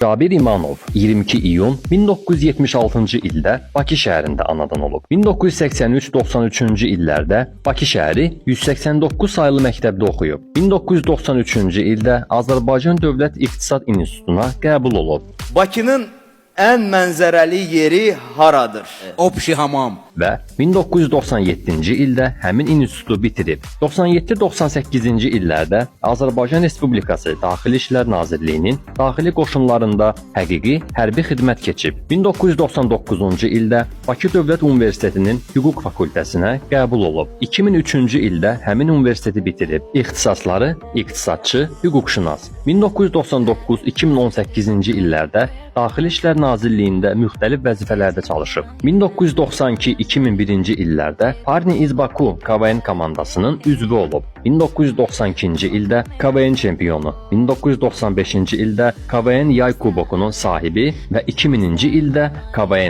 Cabir İmanov 22 iyun 1976-cı ildə Bakı şəhərində anadan olub. 1983-93-cü illərdə Bakı şəhəri 189 saylı məktəbdə oxuyub. 1993-cü ildə Azərbaycan Dövlət İqtisad İnstitutuna qəbul olub. Bakının ən mənzərəli yeri haradır? Opşi hamam. Və 1997-ci ildə həmin institutu bitirib. 97-98-ci illərdə Azərbaycan Respublikası Daxili İşlər Nazirliyinin daxili qoşunlarında həqiqi hərbi xidmət keçib. 1999-cu ildə Bakı Dövlət Universitetinin Hüquq fakültəsinə qəbul olub. 2003-cü ildə həmin universiteti bitirib. İxtisasları iqtisadçı, hüquqşünas. 1999-2018-ci illərdə Daxili İşlər Nazirliyində müxtəlif vəzifələrdə çalışıb. 1992-2001-ci illərdə Parni iz Baku KVN komandasının üzvü olub. 1992-ci ildə KVN çempionu, 1995-ci ildə KVN Yay Kubokunun sahibi və 2000-ci ildə KVN